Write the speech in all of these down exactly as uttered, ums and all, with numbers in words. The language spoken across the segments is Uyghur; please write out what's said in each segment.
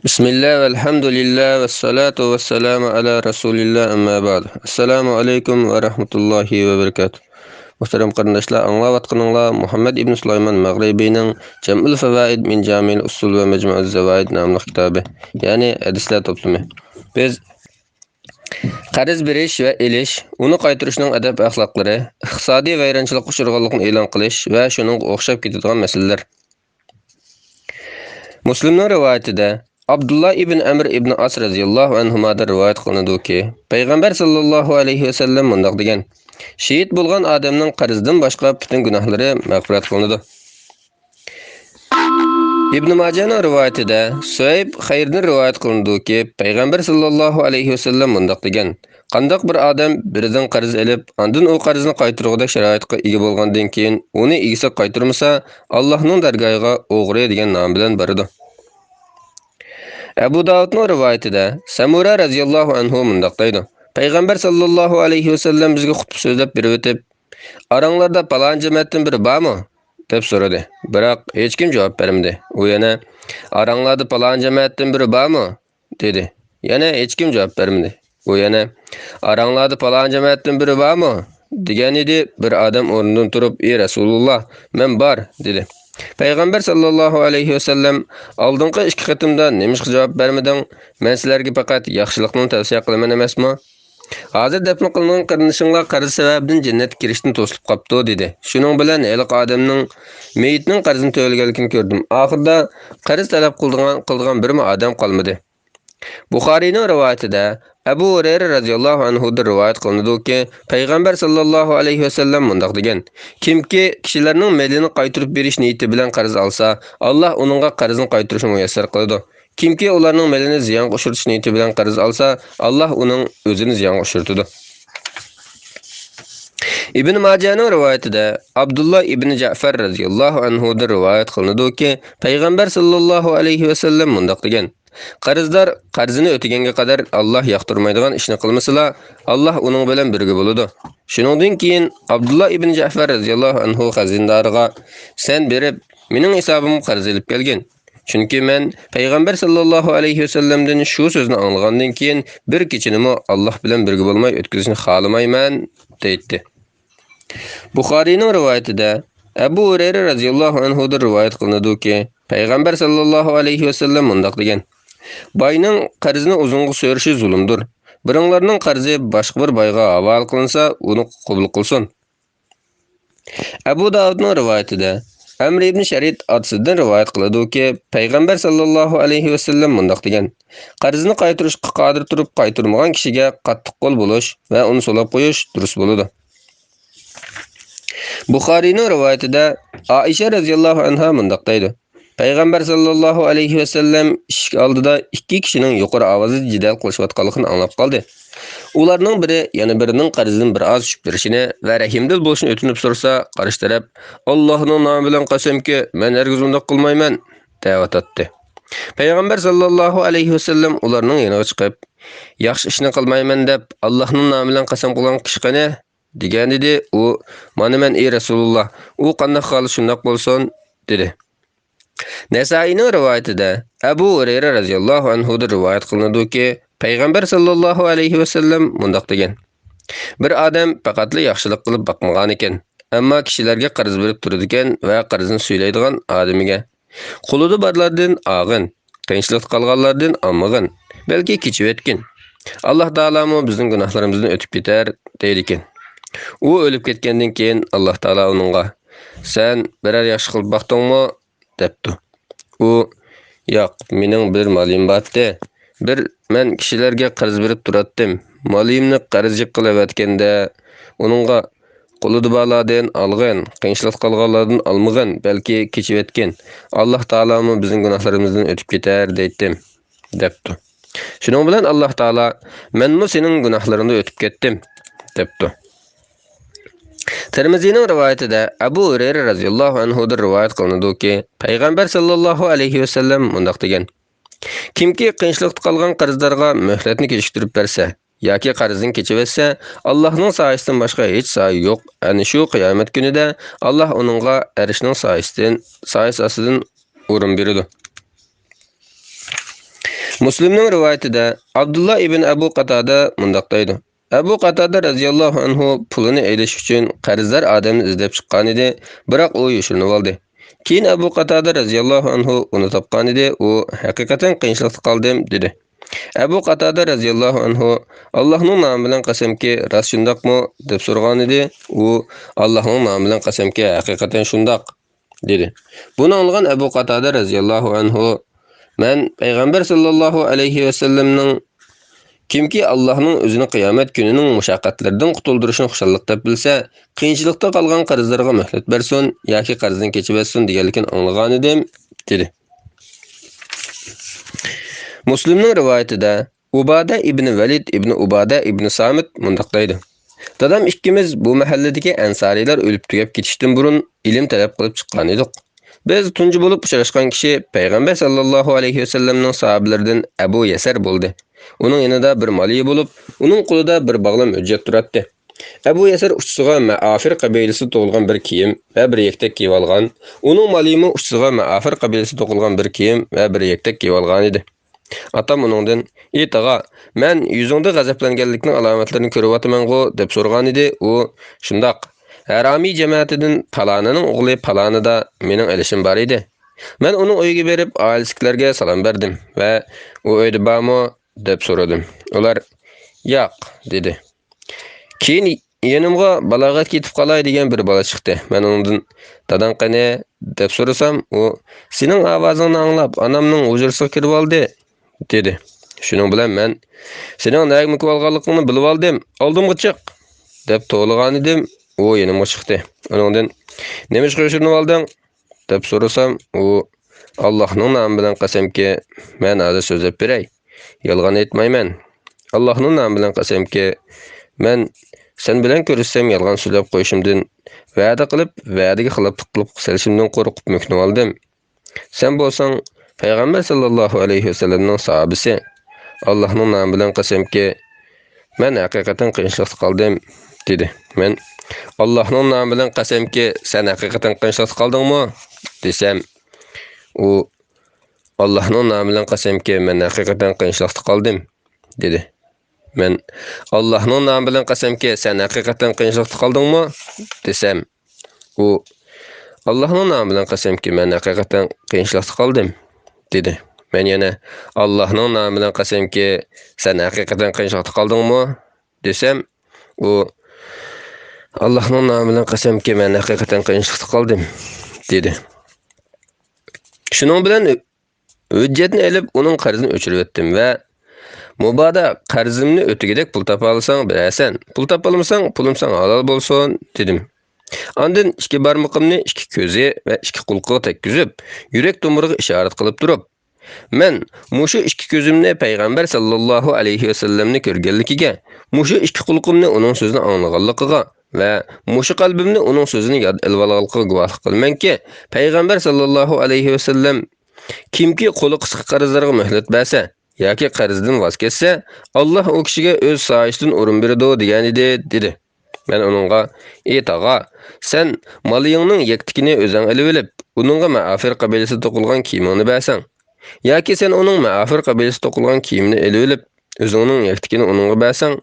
بىسمىللا ۋەلھەمدۇلىللا ۋەسسالاتۇ ۋەسسالامۇ ئەلا رەسۇلىللا، ئەمما بەئد. ئەسسالامۇ ئەلەيكۇم ۋە رەھمەتۇللاھى ۋە بەرىكاتۇھ. مۇھتەرەم قېرىنداشلار، ئاڭلاۋاتقىنىڭلار مۇھەممەد ئىبن سۇلايمان مەغرىبىنىڭ جەمئۇل فەۋائىد مىن جامىل ئۇسۇل ۋە مەجمۇئىز زەۋائىد ناملىق كىتابى، يەنى ھەدىسلەر توپلىمى. بىز قەرز بېرىش ۋە ئېلىش، ئۇنى قايتۇرۇشنىڭ ئەدەپ-ئەخلاقلىرى، ئىقتىسادىي ۋەيرانچىلىققا ئۇچرىغانلىقىنى ئېلان قىلىش ۋە شۇنىڭغا ئوخشاپ كېتىدىغان مەسىلىلەر. مۇسلىمنىڭ رىۋايىتىدە، ئابدۇللا ئىبن ئەمر ئىبن ئاس رەزىياللاھۇ ئەنھۇمادىن رىۋايەت قىلىنىدۇكى، پەيغەمبەر ساللاللاھۇ ئەلەيھى ۋەسەللەم مۇنداق دېگەن: شېھىت بولغان ئادەمنىڭ قەرزدىن باشقا پۈتۈن گۇناھلىرى مەغپىرەت قىلىنىدۇ. ئىبن ماجانىڭ رىۋايىتىدە سۇھەيب خەيردىن رىۋايەت قىلىنىدۇكى، پەيغەمبەر ساللاللاھۇ ئەلەيھى ۋەسەللەم مۇنداق دېگەن: قانداق بىر ئادەم بىرىدىن قەرز ئېلىپ، ئاندىن ئۇ قەرزنى قايتۇرغۇدەك شارائىتقا ئىگە بولغاندىن كېيىن، ئۇنى ئىگىسىگە قايتۇرمىسا، ئاللاھنىڭ دەرگاھىغا ئوغرى دېگەن نام بىلەن بارىدۇ. ئەبۇ داۋۇدنىڭ رىۋايىتىدە سەمۇرە رەزىياللاھۇ ئەنھۇ مۇنداق دەيدۇ: پەيغەمبەر ساللاللاھۇ ئەلەيھى ۋەسەللەم بىزگە خۇتبە سۆزلەپ بېرىۋېتىپ، ئاراڭلاردا پالان جەمەتتىن بىرى بارمۇ؟ دەپ سورىدى. بىراق ھېچكىم جاۋاب بەرمىدى. ئۇ يەنە، ئاراڭلاردا پالان جەمەتتىن بىرى بارمۇ؟ دېدى. يەنە ھېچكىم جاۋاب بەرمىدى. ئۇ يەنە، ئاراڭلاردا پالان جەمەتتىن بىرى بارمۇ؟ دېگەنىدى. بىر ئادەم ئورنىدىن تۇرۇپ، ئى رەسۇلۇللا، مەن بار، دېدى. پەيغەمبەر ساللاللاھۇ ئەلەيھى ۋەسەللەم، ئالدىنقى ئىككى قېتىمدا نېمىشقا جاۋاب بەرمىدىڭ؟ مەن سىلەرگە پەقەت ياخشىلىقنى تەۋسىيە قىلىمەن ئەمەسمۇ؟ ھازىر دەپنە قىلىنغان قېرىندىشىڭلار قەرز سەۋەبىدىن جەننەتكە كىرىشتىن توسۇلۇپ قاپتۇ، دېدى. شۇنىڭ بىلەن ھېلىقى ئادەمنىڭ مېيىتنىڭ قەرزىنى تۆلىگەنلىكىنى كۆردۈم. ئاخىرىدا قەرز تەلەپ قىلىدىغان، قىلىدىغان بىرمۇ ئادەم قالمىدى. بۇخارىينىڭ رىۋايىتىدە ئەبۇ ھۇرەيرە رەزىياللاھۇ ئەنھۇدىن رىۋايەت قىلىنىدۇكى، پەيغەمبەر ساللاللاھۇ ئەلەيھى ۋەسەللەم مۇنداق دېگەن: كىمكى كىشىلەرنىڭ مېلىنى قايتۇرۇپ بېرىش نىيىتى بىلەن قەرز ئالسا، ئاللاھ ئۇنىڭغا قەرزنى قايتۇرۇشنى مۇيەسسەر قىلىدۇ. كىمكى ئۇلارنىڭ مېلىنى زىيانغا ئۇچرىتىش نىيىتى بىلەن قەرز ئالسا، ئاللاھ ئۇنىڭ ئۆزىنى زىيانغا ئۇچرىتىدۇ. ئىبن ماجانىڭ رىۋايىتىدە ئابدۇللا ئىبن جەئفەر رەزىياللاھۇ ئەنھۇدىن رىۋايەت قىلىنىدۇكى، پەيغەمبەر ساللاللاھۇ ئەلەيھى ۋەسەللەم مۇنداق دېگەن: قەرزدار قەرزىنى ئۆتىگەنگە قەدەر ئاللاھ ياقتۇرمايدىغان ئىشنى قىلمىسىلا، ئاللاھ ئۇنىڭ بىلەن بىرگە بولىدۇ. شۇنىڭدىن كېيىن ئابدۇللا ئىبن جەئفەر رەزىياللاھۇ ئەنھۇ خەزىنىدارىغا، سەن بېرىپ، مېنىڭ ھېسابىمغا قەرز ئېلىپ كەلگىن. چۈنكى مەن پەيغەمبەر ساللاللاھۇ ئەلەيھى ۋەسەللەمدىن شۇ سۆزنى ئاڭلىغاندىن كېيىن بىر كېچىنىمۇ ئاللاھ بىلەن بىرگە بولماي ئۆتكۈزۈشنى خالىمايمەن، دەيتتى. بۇخارىينىڭ رىۋايىتىدە ئەبۇ ھۇرەيرە رەزىياللاھۇ ئەنھۇدىن رىۋايەت قىلىنىدۇكى، پەيغەمبەر ساللاللاھۇ ئەلەيھى ۋەسەللەم مۇنداق دېگەن: باينىڭ قەرزىنى ئۇزۇنغا سۆرىشى زۇلۇمدۇر. بىرىڭلارنىڭ قەرزى باشقا بىر بايغا ھاۋالە قىلىنسا، ئۇنى قوبۇل قىلسۇن. ئەبۇ داۋۇدنىڭ رىۋايىتىدە ئەمر ئىبن شەرىد ئاتىسىدىن رىۋايەت قىلىدۇكى، پەيغەمبەر ساللاللاھۇ ئەلەيھى ۋەسەللەم مۇنداق دېگەن: قەرزنى قايتۇرۇشقا قادىر تۇرۇپ قايتۇرمىغان كىشىگە قاتتىق قول بولۇش ۋە ئۇنى سولاپ قويۇش دۇرۇس بولىدۇ. بۇخارىينىڭ رىۋايىتىدە ئائىشە رەزىياللاھۇ ئەنھا مۇنداق دەيدۇ: پەيغەمبەر ساللاللاھۇ ئەلەيھى ۋەسەللەم ئىشىك ئالدىدا ئىككى كىشىنىڭ يۇقىرى ئاۋازدا جېدەل قىلىشىۋاتقانلىقىنى ئاڭلاپ قالدى. ئۇلارنىڭ بىرى يەنە بىرىنىڭ قەرزىدىن بىر ئاز چۈشۈپ بېرىشىنى ۋە رەھىمدىل بولۇشىنى ئۆتۈنۈپ سورىسا، قارشى تەرەپ، ئاللاھنىڭ نامى بىلەن قەسەمكى، مەن ھەرگىز ئۇنداق قىلمايمەن، دەۋاتاتتى. پەيغەمبەر ساللاللاھۇ ئەلەيھى ۋەسەللەم ئۇلارنىڭ يېنىغا چىقىپ، ياخشى ئىشنى قىلمايمەن دەپ، ئاللاھنىڭ نامى بىلەن قەسەم قىلغان كىشى قېنى؟ دېگەنىدى. ئۇ، مانا مەن، ئى رەسۇلۇللا، ئۇ قانداق خالىسا شۇنداق بولسۇن، دېدى. نەسائىينىڭ رىۋايىتىدە ئەبۇ ھۇرەيرە رەزىياللاھۇ ئەنھۇدىن رىۋايەت قىلىنىدۇكى، پەيغەمبەر ساللاللاھۇ ئەلەيھى ۋەسەللەم مۇنداق دېگەن: بىر ئادەم پەقەتلا ياخشىلىق قىلىپ باقمىغانىكەن، ئەمما كىشىلەرگە قەرز بېرىپ تۇرىدىكەن ۋە قەرزىنى سۈيلەيدىغان ئادىمىگە، قولىدا بارلاردىن ئالغىن، قىيىنچىلىقتا قالغانلاردىن ئالمىغىن، بەلكى كېچىۋەتكىن. ئاللاھ تائالامۇ بىزنىڭ گۇناھلىرىمىزدىن ئۆتۈپ كېتەر، دەيدىكەن. ئۇ ئۆلۈپ كەتكەندىن كېيىن ئاللاھ تائالا ئۇنىڭغا، سەن بىرەر ياخشى قىلىپ باقتىڭمۇ؟ دەپتۇ. ئۇ، ياق، مېنىڭ بىر مالىم بارتتى. بىر مەن كىشىلەرگە قەرز بېرىپ تۇراتتىم. مالىمنى قەرزچى قىلىۋەتكەندە، ئۇنىڭغا، قولىدا بارلاردىن ئالغىن، قىيىنچىلىقتا قالغانلاردىن ئالمىغىن، بەلكى كېچىۋەتكىن. ئاللاھ تائالامۇ بىزنىڭ گۇناھلىرىمىزدىن ئۆتۈپ كېتەر، دەيتتىم، دەپتۇ. شۇنىڭ بىلەن ئاللاھ تائالا، مەنمۇ سېنىڭ گۇناھلىرىڭدىن ئۆتۈپ كەتتىم، دەپتۇ. تىرمىزىنىڭ رىۋايىتىدە ئەبۇ ھۇرەيرە رەزىياللاھۇ ئەنھۇدىن رىۋايەت قىلىنىدۇكى، پەيغەمبەر ساللاللاھۇ ئەلەيھى ۋەسەللەم مۇنداق دېگەن: كىمكى قىيىنچىلىقتا قالغان قەرزدارغا مۆھلەتنى كېچىكتۈرۈپ بەرسە ياكى قەرزىنى كېچىۋەتسە، ئاللاھنىڭ سايىسىدىن باشقا ھېچ سايە يوق. ئەنە شۇ قىيامەت كۈنىدە ئاللاھ ئۇنىڭغا ئەرشنىڭ سايىسىدىن، سايىسى ئاستىدىن ئورۇن بېرىدۇ. مۇسلىمنىڭ رىۋايىتىدە ئابدۇللا ئىبن ئەبۇ قاتادە مۇنداق دەيدۇ: ئەبۇ قاتادە رەزىياللاھۇ ئەنھۇ پۇلىنى ئېلىش ئۈچۈن قەرزدار ئادەمنى ئىزدەپ چىققانىدى، بىراق ئۇ يوشۇرۇنۇۋالدى. كېيىن ئەبۇ قاتادە رەزىياللاھۇ ئەنھۇ ئۇنى تاپقانىدى، ئۇ ھەقىقەتەن قىيىنچىلىقتا قالدىم، دېدى. ئەبۇ قاتادە رەزىياللاھۇ ئەنھۇ، ئاللاھنىڭ نامى بىلەن قەسەمكى، راست شۇنداقمۇ؟ دەپ سورىغانىدى. ئۇ، ئاللاھنىڭ نامى بىلەن قەسەمكى، ھەقىقەتەن شۇنداق، دېدى. بۇنى ئاڭلىغان ئەبۇ قاتادە رەزىياللاھۇ ئەنھۇ، مەن پەيغەمبەر ساللاللاھۇ ئەلەيھى ۋەسەللەمنىڭ، كىمكى ئاللاھنىڭ ئۆزىنى قىيامەت كۈنىنىڭ مۇشەققەتلىرىدىن قۇتۇلدۇرۇشىنى خۇشاللىق دەپ بىلسە، قىيىنچىلىقتا قالغان قەرزدارغا مۆھلەت بەرسۇن ياكى قەرزىنى كېچىۋەتسۇن دېگەنلىكىنى ئاڭلىغانىدىم، دېدى. مۇسلىمنىڭ رىۋايىتىدە ئۇبادە ئىبنى ۋەلىد ئىبنى ئۇبادە ئىبنى سامىت مۇنداق دەيدۇ: دادام ئىككىمىز بۇ مەھەللىدىكى ئەنسارىيلار ئۆلۈپ تۈگەپ كېتىشتىن بۇرۇن ئىلىم تەلەپ قىلىپ چىققانىدۇق. بىز تۇنجى بولۇپ ئۇچراشقان كىشى پەيغەمبەر ساللاللاھۇ ئەلەيھى ۋەسەللەمنىڭ ساھابىلىرىدىن ئەبۇ يەسەر بولدى. ئۇنىڭ يېنىدا بىر مال ئىيى بولۇپ، ئۇنىڭ قولىدا بىر باغلام ھۆججەت تۇراتتى. ئەبۇ يەسەر ئۇچىسىغا مەئافىر قەبىلىسى توقۇلغان بىر كىيىم ۋە بىر يەكتەك كىيىۋالغان. ئۇنىڭ مال ئىيىمۇ ئۇچىسىغا مەئافىر قەبىلىسى توقۇلغان بىر كىيىم ۋە بىر يەكتەك كىيىۋالغانىدى. ئاتام ئۇنىڭدىن، ئى تاغا، مەن يۈزۈڭدە غەزەپلەنگەنلىكنىڭ ئالامەتلىرىنى كۆرۈۋاتىمەنغۇ؟ دەپ سورىغانىدى. ئۇ، شۇنداق، ھەرامىي جەمەتىدىن پالانىنىڭ ئوغلى پالانىدا مېنىڭ ئېلىشىم بار ئىدى. مەن ئۇنىڭ ئۆيىگە بېرىپ، ئائىلىسىدىكىلەرگە سالام بەردىم ۋە ئۇ ئۆيدە بارمۇ؟ دەپ سورىدىم. ئۇلار، ياق، دېدى. كېيىن يېنىمغا بالاغەتكە يېتىپ قالاي دېگەن بىر بالا چىقتى. مەن ئۇنىڭدىن، داداڭ قېنى؟ دەپ سورىسام، ئۇ، سېنىڭ ئاۋازىڭنى ئاڭلاپ، ئانامنىڭ ھۇجرىسىغا كىرىۋالدى، دېدى. شۇنىڭ بىلەن مەن، سېنىڭ نەگە مۆكۈۋالغانلىقىڭنى بىلىۋالدىم، ئالدىمغا چىق، دەپ توۋلىغانىدىم. ئۇ يېنىمغا چىقتى. ئۇنىڭدىن، نېمىشقا يوشۇرۇنۇۋالدىڭ؟ دەپ سورىسام، ئۇ، ئاللاھنىڭ نامى بىلەن قەسەمكى، مەن ھازىر سۆزلەپ بېرەي. يالغان ئېيتمايمەن. ئاللاھنىڭ نامى بىلەن قەسەمكى، مەن سەن بىلەن كۆرۈشسەم يالغان سۆزلەپ قويۇشۇمدىن، ۋەدە قىلىپ، ۋەدىگە خىلاپلىق قىلىپ سېلىشىمدىن قورقۇپ مۆكۈنۈۋالدىم. سەن بولساڭ پەيغەمبەر ساللاللاھۇ ئەلەيھى ۋەسەللەمنىڭ ساھابىسى. ئاللاھنىڭ نامى بىلەن قەسەمكى، مەن ھەقىقەتەن قىيىنچىلىقتا قالدىم، دېدى. مەن، ئاللاھنىڭ نامى بىلەن قەسەمكى، سەن ھەقىقەتەن قىيىنچىلىقتا قالدىڭمۇ؟ دېسەم، ئۇ، ئاللاھنىڭ نامى بىلەن قەسەمكى، مەن ھەقىقەتەن قىيىنچىلىقتا قالدىم، دېدى. مەن، ئاللاھنىڭ نامى بىلەن قەسەمكى، سەن ھەقىقەتەن قىيىنچىلىقتا قالدىڭمۇ؟ دېسەم، ئۇ، ئاللاھنىڭ نامى بىلەن قەسەمكى، مەن ھەقىقەتەن قىيىنچىلىقتا قالدىم، دېدى. مەن يەنە، ئاللاھنىڭ نامى بىلەن قەسەمكى، سەن ھەقىقەتەن قىيىنچىلىقتا قالدىڭمۇ؟ دېسەم، ئۇ، ئاللاھنىڭ نامى بىلەن قەسەمكى، مەن ھەقىقەتەن قىيىنچىلىقتا قالدىم، دېدى. شۇنىڭ بىلەن ھۆججەتنى ئېلىپ، ئۇنىڭ قەرزىنى ئۆچۈرۈۋەتتىم ۋە، مۇبادا قەرزىمنى ئۆتىگۈدەك پۇل تاپالىساڭ بېرەرسەن، پۇل تاپالمىساڭ، پۇلۇم ساڭا ھالال بولسۇن، دېدىم. ئاندىن ئىككى بارمىقىمنى ئىككى كۆزى ۋە ئىككى قۇلىقىغا تەگكۈزۈپ، يۈرەك تومۇرىغا ئىشارەت قىلىپ تۇرۇپ، مەن مۇشۇ ئىككى كۆزۈمنى پەيغەمبەر ساللاللاھۇ ئەلەيھى ۋەسەللەمنى كۆرگەنلىكىگە، مۇشۇ ئىككى قۇلىقىمنى ئۇنىڭ سۆزىنى ئاڭلىغانلىقىغا ۋە مۇشۇ قەلبىمنى ئۇنىڭ سۆزىنى ياد ئېلىۋالغانلىقىغا گۇۋاھلىق قىلىمەنكى، پەيغەمبەر ساللاللاھۇ ئەلەيھى ۋەسەللەم، كىمكى قولى قىسقا قەرزدارغا مۆھلەت بەرسە ياكى قەرزدىن ۋاز كەچسە، ئاللاھ ئۇ كىشىگە ئۆز سايىسىدىن ئورۇن بېرىدۇ، دېگەنىدى، دېدى. مەن ئۇنىڭغا، ئى تاغا، سەن مالىيىڭنىڭ يەكتىكىنى ئۆزەڭ ئېلىۋېلىپ، ئۇنىڭغا مەئافىر قەبىلىسى توقۇلغان كىيىمىڭنى بەرسەڭ، ياكى سەن ئۇنىڭ مەئافىر قەبىلىسى توقۇلغان كىيىمىنى ئېلىۋېلىپ، ئۆزۈڭنىڭ يەكتىكىنى ئۇنىڭغا بەرسەڭ،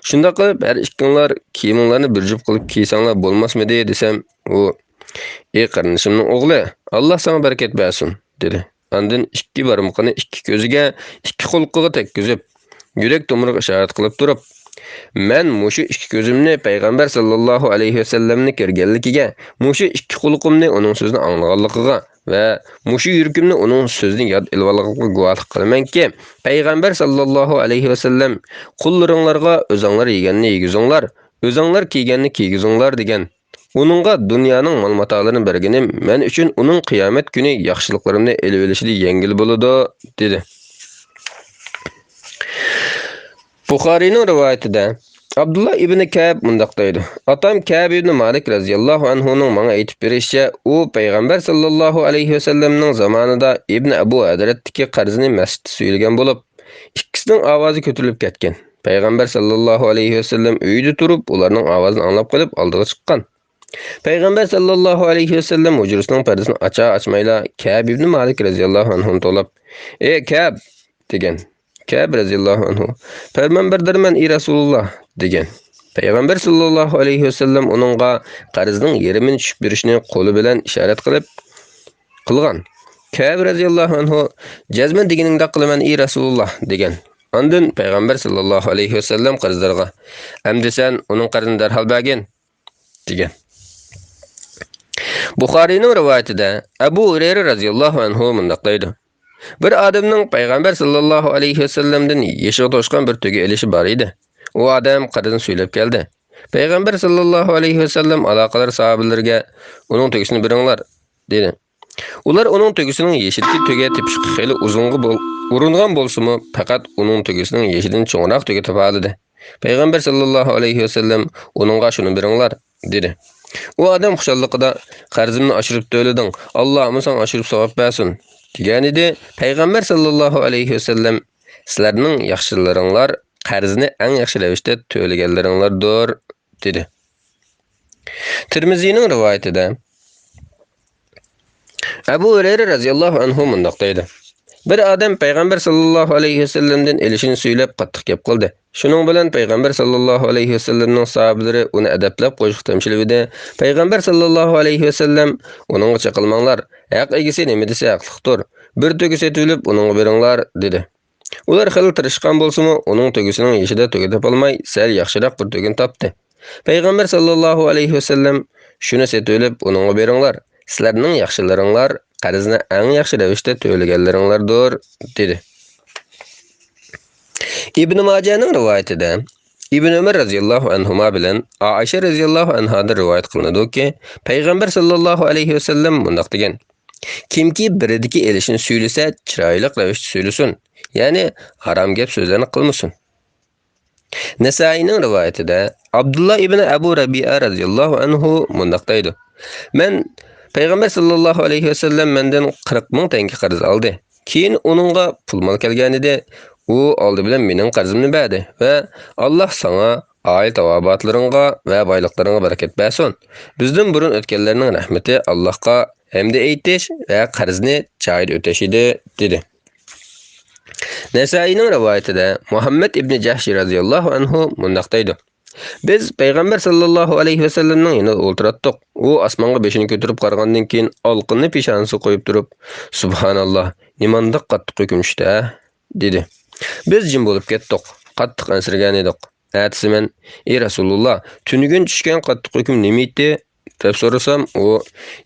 شۇنداق قىلىپ، ھەر ئىككىڭلار كىيىمىڭلارنى بىر جۈپ قىلىپ كىيسەڭلار بولماسمىدى؟ دېسەم، ئۇ، ئى قېرىندىشىمنىڭ ئوغلى، ئاللاھ ساڭا بەرىكەت بەرسۇن، دېدى. ئاندىن ئىككى بارمىقىنى ئىككى كۆزىگە، ئىككى قۇلىقىغا تەگكۈزۈپ، يۈرەك تومۇرىغا ئىشارەت قىلىپ تۇرۇپ، مەن مۇشۇ ئىككى كۆزۈمنى پەيغەمبەر ساللاللاھۇ ئەلەيھى ۋەسەللەمنى كۆرگەنلىكىگە، مۇشۇ ئىككى قۇلىقىمنى ئۇنىڭ سۆزىنى ئاڭلىغانلىقىغا ۋە مۇشۇ يۈرىكىمنى ئۇنىڭ سۆزىنى ياد ئېلىۋالغانلىقىغا گۇۋاھلىق قىلىمەنكى، پەيغەمبەر ساللاللاھۇ ئەلەيھى ۋەسەللەم، قۇللىرىڭلارغا ئۆزۈڭلار يېگەننى يېگۈزۈڭلار، ئۆزۈڭلار كىيگەننى كىيگۈزۈڭلار دېگەن. ئۇنىڭغا دۇنيانىڭ مال-ماتالىرىنى بەرگىنىم مەن ئۈچۈن ئۇنىڭ قىيامەت كۈنى ياخشىلىقلىرىمنى ئېلىۋېلىشىدا يەڭگىل بولىدۇ، دېدى. بۇخارىينىڭ رىۋايىتىدە ئابدۇللا ئىبنى كەب مۇنداق دەيدۇ: ئاتام كەب ئىبنى مالىك رەزىياللاھۇ ئەنھۇنىڭ ماڭا ئېيتىپ بېرىشىچە، ئۇ پەيغەمبەر ساللاللاھۇ ئەلەيھى ۋەسەللەمنىڭ زامانىدا ئىبنى ئەبۇ ھەزرەتتىكى قەرزىنى مەسچىتتە سۈيلىگەن بولۇپ، ئىككىسىنىڭ ئاۋازى كۆتۈرۈلۈپ كەتكەن. پەيغەمبەر ساللاللاھۇ ئەلەيھى ۋەسەللەم ئۆيىدە تۇرۇپ، ئۇلارنىڭ ئاۋازىنى ئاڭلاپ قېلىپ، ئالدىغا چىققان. پەيغەمبەر ساللاللاھۇ ئەلەيھى ۋەسەللەم ھۇجرىسىنىڭ پەردىسىنى ئاچا-ئاچمايلا، كەب ئىبنى مالىك رەزىياللاھۇ ئەنھۇنى توۋلاپ، ئى كەب، دېگەن. كەب رەزىياللاھۇ ئەنھۇ، پەرمان بەردۈرمەن، ئى رەسۇلۇللا، دېگەن. پەيغەمبەر ساللاللاھۇ ئەلەيھى ۋەسەللەم ئۇنىڭغا قەرزنىڭ يېرىمىنى چۈشۈپ بېرىشنى قولى بىلەن ئىشارەت قىلىپ قىلغان. كەب رەزىياللاھۇ ئەنھۇ، جەزمەن دېگىنىڭدەك قىلىمەن، ئى رەسۇلۇللا، دېگەن. ئاندىن پەيغەمبەر ساللاللاھۇ ئەلەيھى ۋەسەللەم قەرزدارغا، ئەمدى سەن ئۇنىڭ قەرزىنى دەرھال بەرگىن، دېگەن. بۇخارىينىڭ رىۋايىتىدە ئەبۇ ھۇرەيرە رەزىياللاھۇ ئەنھۇ مۇنداق دەيدۇ: بىر ئادەمنىڭ پەيغەمبەر ساللاللاھۇ ئەلەيھى ۋەسەللەمدىن يېشىغا توشقان بىر تۆگە ئېلىشى بار ئىدى. ئۇ ئادەم قەرزنى سۈيلەپ كەلدى. پەيغەمبەر ساللاللاھۇ ئەلەيھى ۋەسەللەم ئالاقىدار ساھابىلىرىگە، ئۇنىڭ تۆگىسىنى بېرىڭلار، دېدى. ئۇلار ئۇنىڭ تۆگىسىنىڭ يېشىدىكى تۆگە تېپىشقا خېلى ئۇزۇنغا بول-، ئۇرۇنغان بولسىمۇ، پەقەت ئۇنىڭ تۆگىسىنىڭ يېشىدىن چوڭراق تۆگە تاپالىدى. پەيغەمبەر ساللاللاھۇ ئەلەيھى ۋەسەللەم ئۇنىڭغا شۇنى بېرىڭلار، دېدى. ئۇ ئادەم خۇشاللىقىدا، قەرزىمنى ئاشۇرۇپ تۆلىدىڭ، ئاللامۇ ساڭا ئاشۇرۇپ ساۋاب بەرسۇن، دېگەنىدى. پەيغەمبەر ساللاللاھۇ ئەلەيھى ۋەسەللەم، سىلەرنىڭ ياخشىلىرىڭلار قەرزنى ئەڭ ياخشى رەۋىشتە تۆلىگەنلىرىڭلاردۇر، دېدى. تىرمىزىنىڭ رىۋايىتىدە ئەبۇ ھۇرەيرە رەزىياللاھۇ ئەنھۇ مۇنداق دەيدۇ: بىر ئادەم پەيغەمبەر ساللاللاھۇ ئەلەيھى ۋەسەللەمدىن ئېلىشنى سۈيلەپ قاتتىق گەپ قىلدى. شۇنىڭ بىلەن پەيغەمبەر ساللاللاھۇ ئەلەيھى ۋەسەللەمنىڭ ساھابىلىرى ئۇنى ئەدەپلەپ قويۇشقا تەمشىلىۋىدى. پەيغەمبەر ساللاللاھۇ ئەلەيھى ۋەسەللەم ئۇنىڭغا چېقىلماڭلار، ھەق ئىگىسى نېمە دېسە ھەقلىقتۇر. بىر تۆگە سېتىۋېلىپ ئۇنىڭغا بېرىڭلار، دېدى. ئۇلار خېلى تىرىشقان بولسىمۇ، ئۇنىڭ تۆگىسىنىڭ يېشىدا تۆگە تاپالماي، سەل ياخشىراق بىر تۆگىنى تاپتى. پەيغەمبەر ساللاللاھۇ ئەلەيھى ۋەسەللەم، شۇنى سېتىۋېلىپ ئۇنىڭغا بېرىڭلار، سىلەرنىڭ ياخشىلىرىڭلار قەرزنى ئەڭ ياخشى رەۋىشتە تۆلىگەنلىرىڭلاردۇر، دېدى. ئىبن ماجەنىڭ رىۋايىتىدە ئىبن ئۆمەر رەزىياللاھۇ ئەنھۇما بىلەن ئائىشە رەزىياللاھۇ ئەنھادىن رىۋايەت قىلىنىدۇكى، پەيغەمبەر ساللاللاھۇ ئەلەيھى ۋەسەللەم مۇنداق دېگەن: كىمكى بىرىدىكى ئېلىشنى سۈيلىسە، چىرايلىق رەۋىشتە سۈيلىسۇن، يەنى ھارام گەپ سۆزلەرنى قىلمىسۇن. نەسائىينىڭ رىۋايىتىدە ئابدۇللا ئىبنى ئەبۇ رەبىئە رەزىياللاھۇ ئەنھۇ مۇنداق دەيدۇ: مەن پەيغەمبەر ساللاللاھۇ ئەلەيھى ۋەسەللەم مەندىن قىرىق مىڭ تەڭگە قەرز ئالدى. كېيىن ئۇنىڭغا پۇل مال كەلگەنىدى. ئۇ ئالدى بىلەن مېنىڭ قەرزىمنى بەردى ۋە، ئاللاھ ساڭا، ئائىلە تاۋابىئاتلىرىڭغا ۋە بايلىقلىرىڭغا بەرىكەت بەرسۇن. بىزدىن بۇرۇن ئۆتكەنلەرنىڭ رەھمىتى ئاللاھقا ھەمدە ئېيتىش ۋە قەرزنى جايىدا ئۆتەش ئىدى، دېدى. نەسائىينىڭ رىۋايىتىدە مۇھەممەد ئىبنى جەھشى رەزىياللاھۇ ئەنھۇ مۇنداق دەيدۇ: بىز پەيغەمبەر ساللاللاھۇ ئەلەيھى ۋەسەللەمنىڭ يېنىدا ئولتۇراتتۇق. ئۇ ئاسمانغا بېشىنى كۆتۈرۈپ قارىغاندىن كېيىن ئالقىنىنى پېشانىسىغا قويۇپ تۇرۇپ، سۇبھاناللاھ، نېمانداق قاتتىق ھۆكۈم چۈشتى ھە؟ دېدى. بىز جىم بولۇپ كەتتۇق، قاتتىق ئەنسىرىگەنىدۇق. ئەتىسى مەن، ئى رەسۇلۇللاھ، تۈنۈگۈن چۈشكەن قاتتىق ھۆكۈم نېمىتى؟ دەپ سورىسام، ئۇ،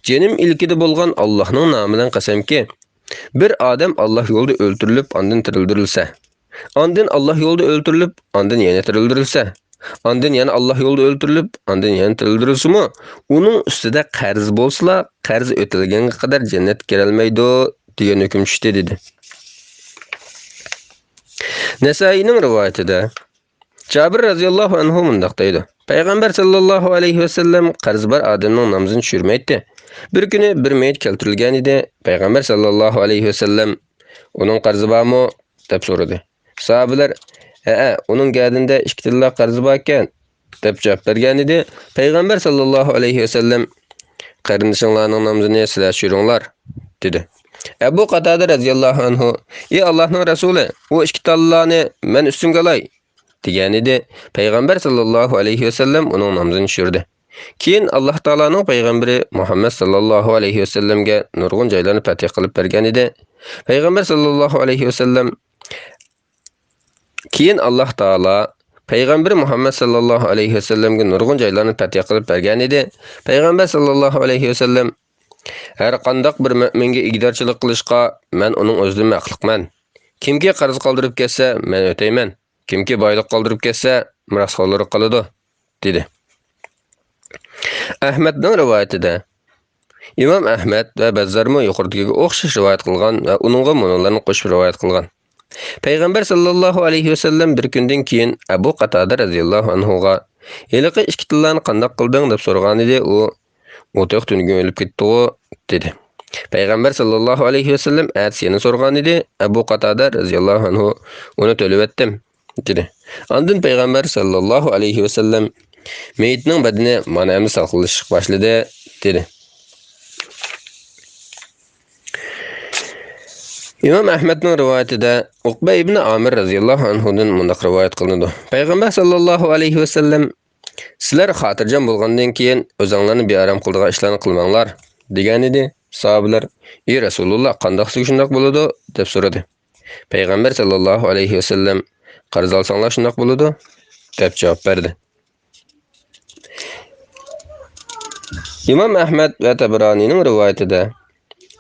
جېنىم ئىلكىدە بولغان ئاللاھنىڭ نامى بىلەن قەسەمكى، بىر ئادەم ئاللاھ يولىدا ئۆلتۈرۈلۈپ، ئاندىن تىرىلدۈرۈلسە، ئاندىن ئاللاھ يولىدا ئۆلتۈرۈلۈپ، ئاندىن يەنە تىرىلدۈرۈلسە، ئاندىن يەنە ئاللاھ يولىدا ئۆلتۈرۈلۈپ، ئاندىن يەنە تىرىلدۈرۈلسىمۇ، ئۇنىڭ ئۈستىدە قەرز بولسىلا، قەرز ئۆتەلگەنگە قەدەر جەننەتكە كىرەلمەيدۇ، دېگەن ھۆكۈم چۈشتى، دېدى. نەسائىينىڭ رىۋايىتىدە جابىر رەزىياللاھۇ ئەنھۇ مۇنداق دەيدۇ: پەيغەمبەر ساللاللاھۇ ئەلەيھى ۋەسەللەم قەرزى بار ئادەمنىڭ نامىزىنى چۈشۈرمەيتتى. بىر كۈنى بىر مېيىت كەلتۈرۈلگەنىدى. پەيغەمبەر ساللاللاھۇ ئەلەيھى ۋەسەللەم، ئۇنىڭ قەرزى بارمۇ؟ دەپ سورىدى. ساھابىلەر، ھەئە، ئۇنىڭ گەدىنىدە ئىككى تىللا قەرزى باركەن، دەپ جاۋاب بەرگەنىدى. پەيغەمبەر ساللاللاھۇ ئەلەيھى ۋەسەللەم، قېرىندىشىڭلارنىڭ نامىزىنى سىلەر چۈشۈرۈڭلار، دېدى. ئەبۇ قاتادە رەزىياللاھۇ ئەنھۇ، ئى ئاللاھنىڭ رەسۇلى، ئۇ ئىككى تاللانى مەن ئۈستۈمگە ئالاي، دېگەنىدى. پەيغەمبەر ساللاللاھۇ ئەلەيھى ۋەسەللەم ئۇنىڭ نامىزىنى چۈشۈردى. كېيىن ئاللاھ تائالانىڭ پەيغەمبىرى مۇھەممەد ساللاللاھۇ ئەلەيھى ۋەسەللەمگە نۇرغۇن جايلارنى پەتھى قىلىپ بەرگەنىدى. پەيغەمبەر ساللاللاھۇ ئەلەيھى ۋەسەللەم كېيىن ئاللاھ تائالا پەيغەمبىرى مۇھەممەد ساللاللاھۇ ئەلەيھى ۋەسەللەمگە نۇرغۇن جايلارنى پەتھى قىلىپ بەرگەنىدى. پەيغەمبەر ساللاللاھۇ ئەلەيھى ۋەسەللەم، ھەر قانداق بىر مۆمىنگە ئىگىدارچىلىق قىلىشقا مەن ئۇنىڭ ئۆزىدىنمۇ ھەقلىقمەن. كىمكى قەرز قالدۇرۇپ كەتسە، مەن ئۆتەيمەن. كىمكى بايلىق قالدۇرۇپ كەتسە، مىراسخورلىرى قالىدۇ، دېدى. ئەھمەدنىڭ رىۋايىتىدە ئىمام ئەھمەد ۋە بەززارمۇ يۇقىرىدىكىگە ئوخشاش رىۋايەت قىلغان ۋە ئۇنىڭغا مۇنۇلارنى قوشۇپ رىۋايەت قىلغان. پەيغەمبەر ساللاللاھۇ ئەلەيھى ۋەسەللەم بىر كۈندىن كېيىن ئەبۇ قاتادە رەزىياللاھۇ ئەنھۇغا، ھېلىقى ئىككى تىللانى قانداق قىلدىڭ؟ دەپ سورىغانىدى. ئۇ، ئۇ تېخى تۈنۈگۈن ئۆلۈپ كەتتىغۇ، دېدى. پەيغەمبەر ساللاللاھۇ ئەلەيھى ۋەسەللەم ئەتىسى يەنە سورىغانىدى. ئەبۇ قاتادە رەزىياللاھۇ ئەنھۇ، ئۇنى تۆلىۋەتتىم، دېدى. ئاندىن پەيغەمبەر ساللاللاھۇ ئەلەيھى ۋەسەللەم، مېيىتنىڭ بەدىنى مانا ئەمدى سالقىنلىشىشقا باشلىدى، دېدى. ئىمام ئەھمەدنىڭ رىۋايىتىدە ئۇقبە ئىبنى ئامىر رەزىياللاھۇ ئەنھۇدىن مۇنداق رىۋايەت قىلىنىدۇ. پەيغەمبەر ساللاللاھۇ ئەلەيھى ۋەسەللەم، سىلەر خاتىرجەم بولغاندىن كېيىن ئۆزۈڭلارنى بىئارام قىلىدىغان ئىشلارنى قىلماڭلار، دېگەنىدى. ساھابىلەر، ئى رەسۇلۇللا، قانداقسىغا شۇنداق بولىدۇ؟ دەپ سورىدى. پەيغەمبەر ساللاللاھۇ ئەلەيھى ۋەسەللەم، قەرز ئالساڭلار شۇنداق بولىدۇ، دەپ جاۋاب بەردى. ئىمام ئەھمەد ۋە تەبرانىنىڭ رىۋايىتىدە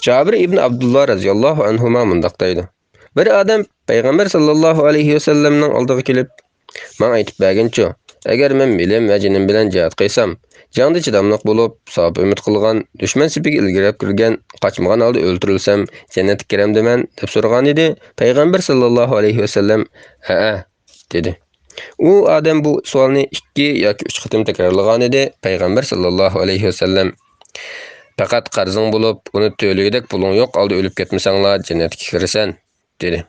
جابىر ئىبن ئابدۇللا رەزىياللاھۇ ئەنھۇما مۇنداق دەيدۇ: بىر ئادەم پەيغەمبەر ساللاللاھۇ ئەلەيھى ۋەسەللەمنىڭ ئالدىغا كېلىپ، ماڭا ئېيتىپ بەرگىنچۇ، ئەگەر مەن مېلىم ۋە جېنىم بىلەن جىھاد قىلسام، جەڭدە چىداملىق بولۇپ، ساۋاب ئۈمىد قىلغان، دۈشمەن سېپىگە ئىلگىرىلەپ كىرگەن، قاچمىغان ھالدا ئۆلتۈرۈلسەم، جەننەتكە كىرەمدىمەن؟ دەپ سورىغانىدى. پەيغەمبەر ساللاللاھۇ ئەلەيھى ۋەسەللەم، ھەئە، دېدى. ئۇ ئادەم بۇ سوئالنى ئىككى ياكى ئۈچ قېتىم تەكرارلىغانىدى. پەيغەمبەر ساللاللاھۇ ئەلەيھى ۋەسەللەم، پەقەت قەرزىڭ بولۇپ، ئۇنى تۆلىگۈدەك پۇلۇڭ يوق ھالدا ئۆلۈپ كەتمىسەڭلا، جەننەتكە كىرىسەن، دېدى.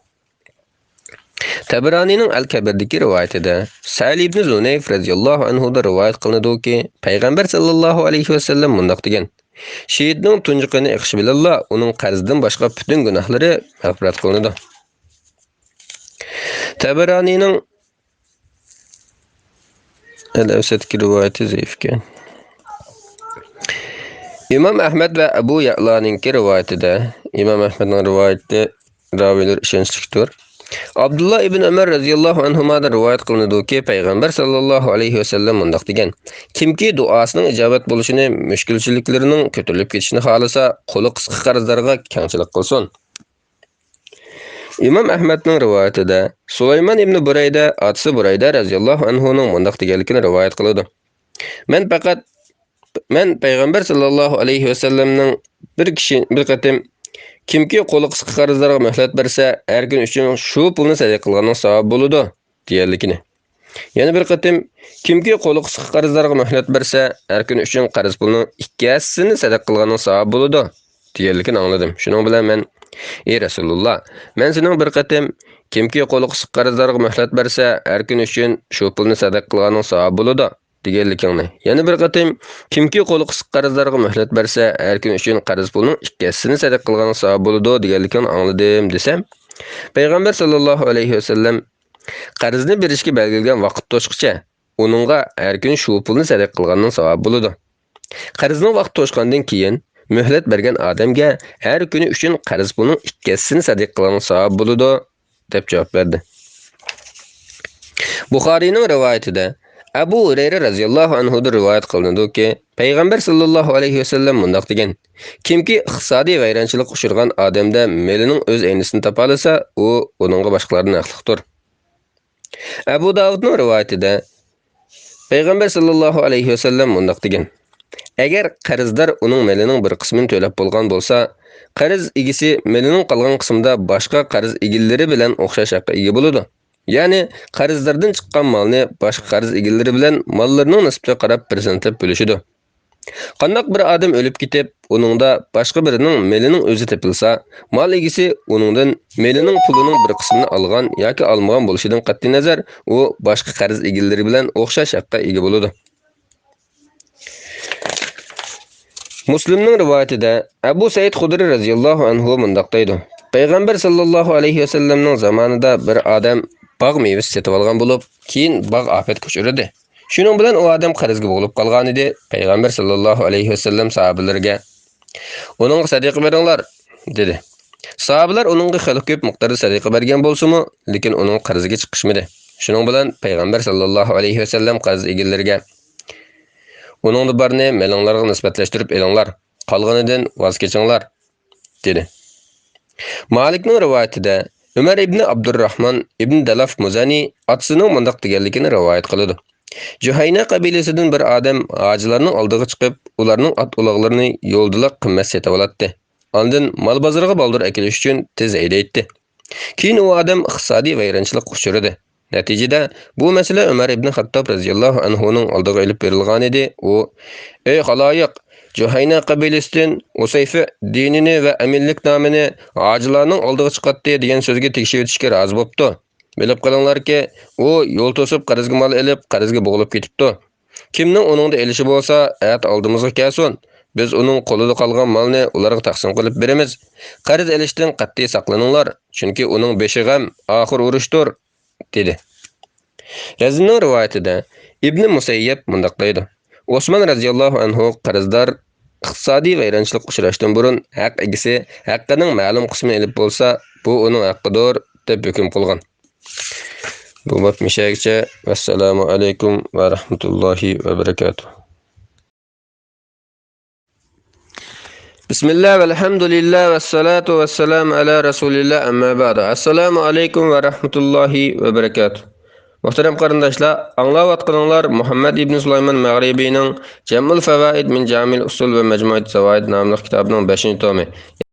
تەبرانىنىڭ ئەل كەبىردىكى رىۋايىتىدە سەئىد ئىبنى زۇنەيف رەزىياللاھۇ ئەنھۇدىن رىۋايەت قىلىنىدۇكى، پەيغەمبەر ساللاللاھۇ ئەلەيھى ۋەسەللەم مۇنداق دېگەن: شېھىتنىڭ تۇنجى قېنى ئېقىشى بىلەنلا ئۇنىڭ قەرزدىن باشقا پۈتۈن گۇناھلىرى مەغپىرەت قىلىنىدۇ. تەبرانىنىڭ ئەل ئەۋسەتتىكى رىۋايىتى زەئىپ ئىكەن. ئىمام ئەھمەد ۋە ئەبۇ يەئلانىڭكى رىۋايىتىدە، ئىمام ئەھمەدنىڭ رىۋايىتى راۋىيلىرى ئىشەنچلىكتۇر. ئابدۇللا ئىبن ئۆمەر رەزىياللاھۇ ئەنھۇمادىن رىۋايەت قىلىنىدۇكى، پەيغەمبەر ساللاللاھۇ ئەلەيھى ۋەسەللەم مۇنداق دېگەن: كىمكى دۇئاسىنىڭ ئىجابەت بولۇشىنى مۈشكۈلچىلىكلىرىنىڭ كۆتۈرۈلۈپ كېتىشىنى خالىسا، قولى قىسقا قەرزدارغا كەڭچىلىك قىلسۇن. ئىمام ئەھمەدنىڭ رىۋايىتىدە سۇلايمان ئىبنى بۇرەيدە ئاتىسى بۇرەيدە رەزىياللاھۇ ئەنھۇنىڭ مۇنداق دېگەنلىكىنى رىۋايەت قىلىدۇ: مەن پەقەت، مەن پەيغەمبەر ساللاللاھۇ ئەلەيھى ۋەسەللەمنىڭ بىر كىشى، بىر قېتىم، كىمكى قولى قىسقا قەرزدارغا مۆھلەت بەرسە، ھەر كۈنى ئۈچۈن شۇ پۇلنى سەدىقە قىلغاننىڭ ساۋابى بولىدۇ، دېگەنلىكىنى. يەنە بىر قېتىم، كىمكى قولى قىسقا قەرزدارغا مۆھلەت بەرسە، ھەر كۈنى ئۈچۈن قەرز پۇلنىڭ ئىككى ھەسسىسىنى سەدىقە قىلغاننىڭ ساۋابى بولىدۇ، دېگەنلىكىنى ئاڭلىدىم. شۇنىڭ بىلەن مەن، ئى رەسۇلۇللا، مەن سېنىڭ بىر قېتىم، كىمكى قولى قىسقا قەرزدارغا مۆھلەت بەرسە، ھەر كۈنى ئۈچۈن شۇ پۇلنى سەدىقە قىلغاننىڭ ساۋابى بولىدۇ، دېگەنلىكىڭنى، يەنە بىر قېتىم، كىمكى قولى قىسقا قەرزدارغا مۆھلەت بەرسە، ھەر كۈنى ئۈچۈن قەرز پۇلنىڭ ئىككى ھەسسىسىنى سەدىقە قىلغاننىڭ ساۋابى بولىدۇ، دېگەنلىكىڭنى ئاڭلىدىم، دېسەم، پەيغەمبەر ساللاللاھۇ ئەلەيھى ۋەسەللەم، قەرزنى بېرىشكە بەلگىلىگەن ۋاقىت توشقىچە، ئۇنىڭغا ھەر كۈنى شۇ پۇلنى سەدىقە قىلغاننىڭ ساۋابى بولىدۇ. قەرزنىڭ ۋاقتى توشقاندىن كېيىن، مۆھلەت بەرگەن ئادەمگە ھەر كۈنى ئۈچۈن قەرز پۇلنىڭ ئىككى ھەسسىسىنى سەدىقە قىلغاننىڭ ساۋابى بولىدۇ، دەپ جاۋاب بەردى. بۇخارىينىڭ رىۋايىتىدە ئەبۇ ھۇرەيرە رەزىياللاھۇ ئەنھۇدىن رىۋايەت قىلىنىدۇكى، پەيغەمبەر ساللاللاھۇ ئەلەيھى ۋەسەللەم مۇنداق دېگەن: كىمكى ئىقتىسادىي ۋەيرانچىلىققا ئۇچرىغان ئادەمدە مېلىنىڭ ئۆز ئەينىسىنى تاپالىسا، ئۇ ئۇنىڭغا باشقىلاردىن ھەقلىقتۇر. ئەبۇ داۋۇدنىڭ رىۋايىتىدە پەيغەمبەر ساللاللاھۇ ئەلەيھى ۋەسەللەم مۇنداق دېگەن: ئەگەر قەرزدار ئۇنىڭ مېلىنىڭ بىر قىسمىنى تۆلەپ بولغان بولسا، قەرز ئىگىسى مېلىنىڭ قالغان قىسمىدا باشقا قەرز ئىگىلىرى بىلەن ئوخشاش ھەققە ئىگە بولىدۇ. يەنى قەرزداردىن چىققان مالنى باشقا قەرز ئىگىلىرى بىلەن ماللىرىنىڭ نىسبىتىگە قاراپ بىر سان تېپىپ بۆلۈشىدۇ. قانداق بىر ئادەم ئۆلۈپ كېتىپ، ئۇنىڭدا باشقا بىرىنىڭ مېلىنىڭ ئۆزى تېپىلسا، مال ئىگىسى ئۇنىڭدىن مېلىنىڭ پۇلىنىڭ بىر قىسمىنى ئالغان ياكى ئالمىغان بولۇشىدىن قەتئىينەزەر، ئۇ باشقا قەرز ئىگىلىرى بىلەن ئوخشاش ھەققە ئىگە بولىدۇ. مۇسلىمنىڭ رىۋايىتىدە ئەبۇ سەئىد خۇدرى رەزىياللاھۇ ئەنھۇ مۇنداق دەيدۇ: پەيغەمبەر ساللاللاھۇ ئەلەيھى ۋەسەللەمنىڭ زامانىدا بىر ئادەم باغ مېۋىسى سېتىۋالغان بولۇپ، كېيىن باغ ئاپەتكە ئۇچرىدى. شۇنىڭ بىلەن ئۇ ئادەم قەرزگە بوغۇلۇپ قالغانىدى. پەيغەمبەر ساللاللاھۇ ئەلەيھى ۋەسەللەم ساھابىلىرىگە، ئۇنىڭغا سەدىقە بېرىڭلار، دېدى. ساھابىلەر ئۇنىڭغا خېلى كۆپ مىقداردا سەدىقە بەرگەن بولسىمۇ، لېكىن ئۇنىڭ قەرزىگە چىقىشمىدى. شۇنىڭ بىلەن پەيغەمبەر ساللاللاھۇ ئەلەيھى ۋەسەللەم قەرز ئىگىلىرىگە، ئۇنىڭدا بارنى مېلىڭلارغا نىسبەتلەشتۈرۈپ ئېلىڭلار، قالغىنىدىن ۋاز كېچىڭلار، دېدى. مالىكنىڭ رىۋايىتىدە ئۆمەر ئىبنى ئابدۇرراھمان ئىبنى دەلاف مۇزەنى ئاتىسىنىڭ مۇنداق دېگەنلىكىنى رىۋايەت قىلىدۇ: جۇھەينە قەبىلىسىدىن بىر ئادەم ھاجىلارنىڭ ئالدىغا چىقىپ، ئۇلارنىڭ ئات-ئۇلاغلىرىنى يولدىلا قىممەت سېتىۋالاتتى. ئاندىن مال بازىرىغا بالدۇر ئەكېلىش ئۈچۈن تېز ھەيدەيتتى. كېيىن ئۇ ئادەم ئىقتىسادىي ۋەيرانچىلىققا ئۇچرىدى. نەتىجىدە، بۇ مەسىلە ئۆمەر ئىبنى خەتتاب رەزىياللاھۇ ئەنھۇنىڭ ئالدىغا ئېلىپ بېرىلغانىدى. ئۇ، ئەي خالايىق، جۇھەينە قەبىلىسىدىن ئۇسەيفە دىنىنى ۋە ئەمىنلىك نامىنى ھاجىلارنىڭ ئالدىغا چىقاتتى دېگەن سۆزگە تېگىشىۋېتىشكە رازى بوپتۇ. بىلىپ قېلىڭلاركى، ئۇ يول توسۇپ قەرزگە مال ئېلىپ، قەرزگە بوغۇلۇپ كېتىپتۇ. كىمنىڭ ئۇنىڭدا ئېلىشى بولسا، ئەتە ئالدىمىزغا كەلسۇن. بىز ئۇنىڭ قولىدا قالغان مالنى ئۇلارغا تەقسىم قىلىپ بېرىمىز. قەرز ئېلىشتىن قەتئىي ساقلىنىڭلار، چۈنكى ئۇنىڭ بېشى غەم، ئاخىرى ئۇرۇشتۇر» دېدى. رەزىننىڭ رىۋايىتىدە ئىبنى مۇسەييەب مۇنداق دەيدۇ: ئوسمان رەزىياللاھۇ ئەنھۇ قەرزدار ئىقتىسادىي ۋەيرانچىلىققا ئۇچراشتىن بۇرۇن ھەق ئىگىسى ھەققىنىڭ مەلۇم قىسمىنى ئېلىپ بولسا، بۇ ئۇنىڭ ھەققىدۇر، دەپ ھۆكۈم قىلغان. بۇ باب مۇشۇ يەرگىچە. ۋەسسالامۇ ئەلەيكۇم ۋە رەھمەتۇللاھى ۋە بەرىكاتۇھ. بىسمىللا ۋەلھەمدۇلىللا ۋەسسالاتۇ ۋەسسالامۇ ئەلا رەسۇلىللا، ئەمما بەئدۇ. ئەسسالامۇ ئەلەيكۇم ۋە رەھمەتۇللاھى ۋە بەرىكاتۇھ. مۇھتەرەم قېرىنداشلار، ئاڭلاۋاتقىنىڭلار مۇھەممەد ئىبن سۇلايمان مەغرىبىنىڭ جەمئۇل فەۋائىد مىن جامىل ئۇسۇل ۋە مەجمۇئەت زاۋائىد ناملىق كىتابىنىڭ بەشىنچى تومى.